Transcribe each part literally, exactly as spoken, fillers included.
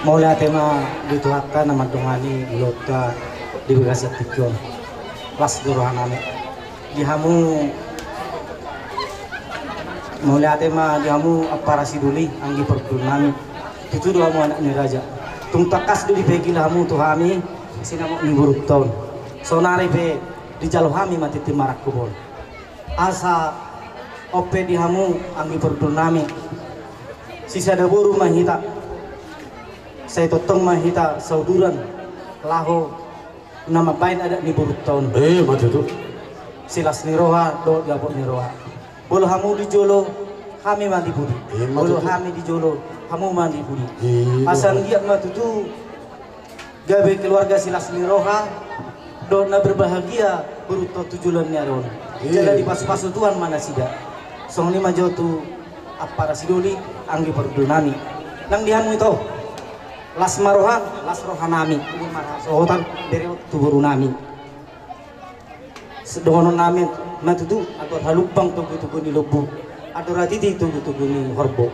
Mauliate ma di Tuhanta na mandongani ulaonta di bagasan tingki on. Las do rohanami di hamu. Mauliate ma di hamu ampara sidoli, anggi parhundulnami. Tutu do hamu anak ni raja. Tung tangkas do dipegil hamu tu hami sinamot ni borunta on. Saonari pe dijalo hami ma tintin marangkup on. Asa on pe di hamu anggi parhundulnami, sisada boru ma hita, sai tongtong ma hita sauduran laho na mambahen adat ni borunta on. Eh, ma tutu. Silas ni roha dohot dapot ni roha. Molo hamu di jolo, hami ma di pudi. Eh, ma tutu. Molo hami di jolo, hamu ma di pudi. Eh, asa anggiat ma tutu gabe keluarga silas ni roha dohot na berbahagia borunta tu joloan ni ari on. Iya. Jala dipasupasu Tuhan ma nasida. Songon i ma jo tu ampara sidoli, anggi parhundulnami. Nang di hamu ito, las ma roham, las rohanami. Umur marhasohotan bere on tu borunami. Dohononnami ma tutu, andor halumpang togutogu ni lombu, andor hatiti togutogu ni horbo.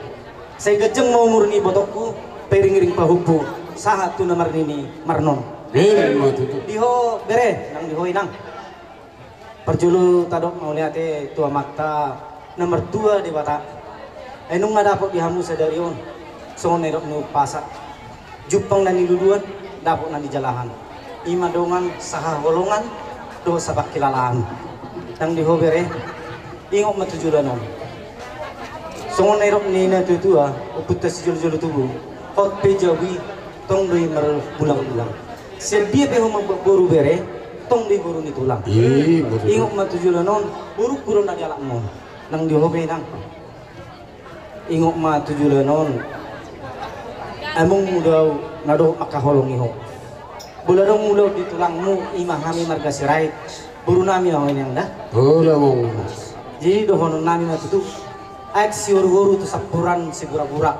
Sai ganjang ma umur ni ibotongku, pairingiring pahompu sahat tu na marnini marnon. Ima tutu. Di ho bere, nang di ho inang. Parjolo tadok mauliate tu Amanta na martua Debata. Ai nunga dapot di hamu sadari on songon na nidok ni umpasa. Jumpang na niluluan, dapot na nijalahan. Ima dongan sahaholongan dohot sapangkilalaan. Nang di ho bere, ingot ma tu joloan on. Songon na nidok ni natuatua, ompunta sijolojolo tubu, hot pe jabu i, tong do i margulanggulang. Sian dia pe ho mambuat boru bere, tong do i boru ni tulang. Ima tutu. Ingot ma tu joloan on, borungku do na dialapmu. Nang di ho pe inang. Ingot ma tu joloan on. Amongmu do au na dohot mangkaholongi ho. Molo adong ulaon di tulangmu, ima hami marga Sirait. Borunami ma ho inang da. Olo among. Jadi dohononnami ma tutu. Aek sioruoru tu sampuran siguragura.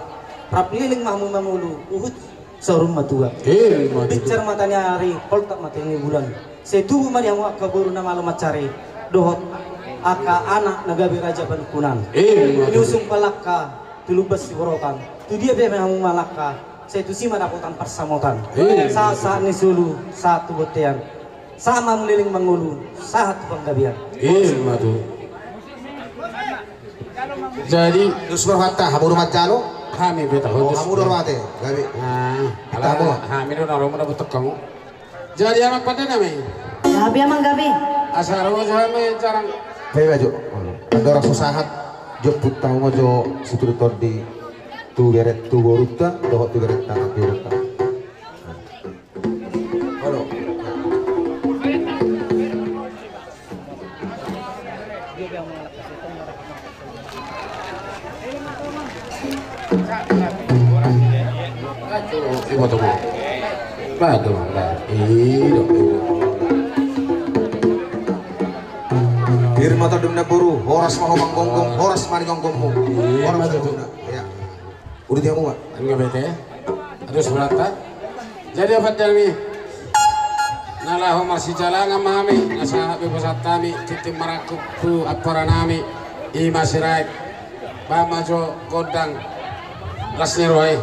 Rap leleng ma hamu mangolu, huhut saur matua. Ima tutu. Binsar mata ni ari, poltak mata ni bulan. Sai tubu ma di hamu angka boru na malo mansari dohot angka anak na gabe raja panungkunan. Ima tutu. Niusung palangka tu Lumban Siborotan. Tu dia pe ma hamu malangka, sai tusi ma dapotan parsamotan. Ima tutu. Sahat sahat ni solu, sahat tu bontean. Sahat ma hamu leleng mangolu, sahat tu panggabean. Ima tutu. Jadi, dos ma rohanta, hamu do manjalo. Hami pe tahu. Oh, hamu do rohanta, gabe. Ah, kita ala hamu. Hami do na ro muna betok kamu. Jadi, amang pandenami. Gabe, amang, gabe. Asa ro jo hami jarang. Gabe, jo. Andorang so sahat, jo putang ma jo situru tondi tu bere tu borunta, dohot tu bere tangga tu borunta. Halo. Ibo tu mo. Ba tu mo. Ido. Pir ma tondimuna boru, horas ma ho manggonggom, horas ma di gonggommu. Horas ma di gonggommu. Uduti hamu ma. Anggo bete. Aduh, sebelah ta. Jadi, amang pandenami, na laho marsijalangan ma hami, na sahat be pasahat hami tintin marangkup tu amparanami, ima Sirait. Bahen ma jo gondang las ni roha i.